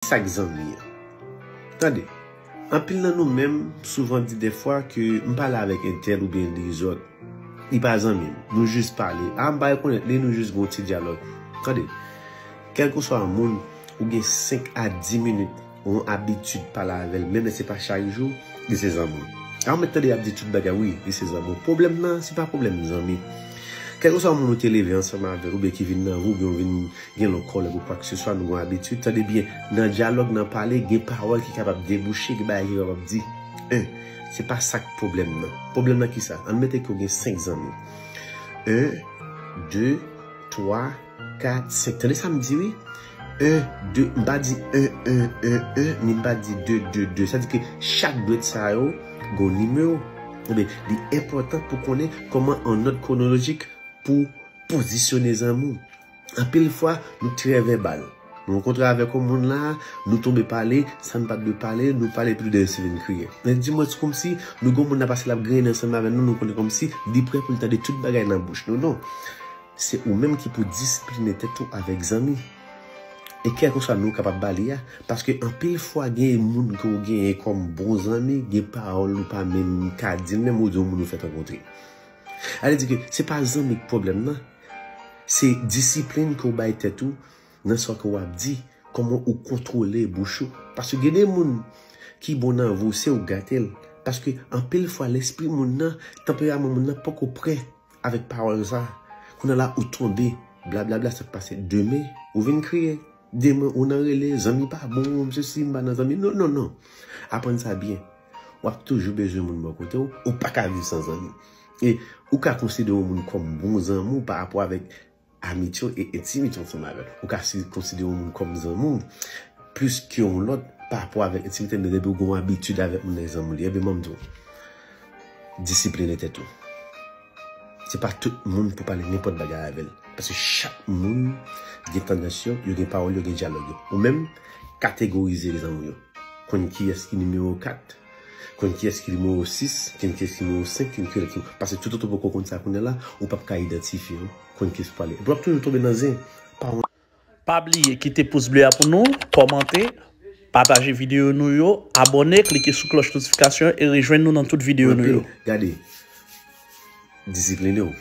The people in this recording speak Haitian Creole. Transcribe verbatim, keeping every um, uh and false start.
Sa k zanmi an? Tande, anpil nan nou menm souvan di dèfwa ke m pale avèk entèl oubyen lezòt. Li pa zanmi m. Nou jis pale. A, m pa rekonèt li, nou jis gen yon ti dyalòg. Tande, kèlkeswa moun ou gen senk a di minit, yon abitid pale avè l, menm lè se pa chak jou, li se zanmi w. A, ou mèt tande y ap di tout bagay, wi, li se zanmi w. Pwoblèm nan, se pa pwoblèm zanmi. Kèlkeswa moun ou te leve ansanm avè l, oubyen ki vin nan vi w, oubyen ou vin gen lòt kòlèg ou kwakseswa, nou gen abitid, tande byen, nan dyalòg, nan pale, gen pawòl ki kapab debouche, gen bagay ki kapab di. En, se pa sa k pwoblèm nan. Pwoblèm nan ki sa? Ann mete ke w gen senk zanmi. En, de, twa, kat, senk. Tande sa m di, wi. En, de, m pa di en, en, en, en, ni m pa di de, de, de. Sa di ke chak dwèt sa yo gon nimewo. Ebyen, li enpòtan pou konnen kòman an òd kwonolojik pou pozisyone zanmi w. Anpil fwa, nou trè vèbal. Nou rankontre avèk yon moun la, nou tonbe pale, sa n pa t dwe pale, nou pale epi nou desann vin kriye. Men di mwen, se kòmsi nou gon moun nan pase l ap griyen ansanm avè nou, nou konnen kòmsi li prè pou l tande tout bagay nan bouch nou. Non. Se ou menm ki pou disipline tèt ou avèk zanmi. E kèlkeswa non w kapab ba li a, paske anpil fwa gen moun ke w genyen kòm bon zanmi, gen pawòl ou pa menm ka di l, menm ou di yon moun ou fèk rankontre. Sa vle di ke se pa zanmi k pwoblèm nan, se disiplin ke w bay tèt ou nan sa ke w ap di, kòman ou kontwole bouch ou. Paske gen de moun ki bon nan vi w, se ou k gate l. Paske anpil fwa lespri moun nan, tanperaman moun nan poko prè avèk pawòl sa. Kounye a la ou tonbe, blablabla, sa k pase? Demen, ou vin kriye. Demen, ou nan rele, zanmi pa bon, m sesi, m pa nan zanmi. Non, non, non. Aprann sa byen. W ap toujou bezwen moun bò kote w, ou pa ka viv san zanmi. E ou ka konsidere yon moun kòm bon zanmi w pa rapò avèk amitye w e entimite w ansanm avè l. Ou ka si- konsidere yon moun kòm zanmi w plis ke yon lòt pa rapò avèk entimite, men depi w gen yon abitid avèk moun nan, zanmi w li. Ebyen, ban m di w, disipline tèt ou. Se pa tout moun pou pale nenpòt bagay avè l. Paske chak moun gen tandans yo, yo gen pawòl yo, gen dyalòg yo. Ou menm, kategorize zanmi w yo. Konn kiyès ki nimewo kat, konn kiyès ki nimewo sis, konn kiyès ki nimewo senk, konn kiyès ki, paske toutotan w poko konn sa kounye a la, ou p ap ka idantifye yo, konn kiyès pou pale. Epi w ap toujou tonbe nan zen. Pa yon Pa bliye kite pous ble a pou nou, kòmante, pataje videyo nou yo, abòne, klike sou klòch notifikasyon e rejwenn nou nan tout videyo nou yo. Gade, disipline w.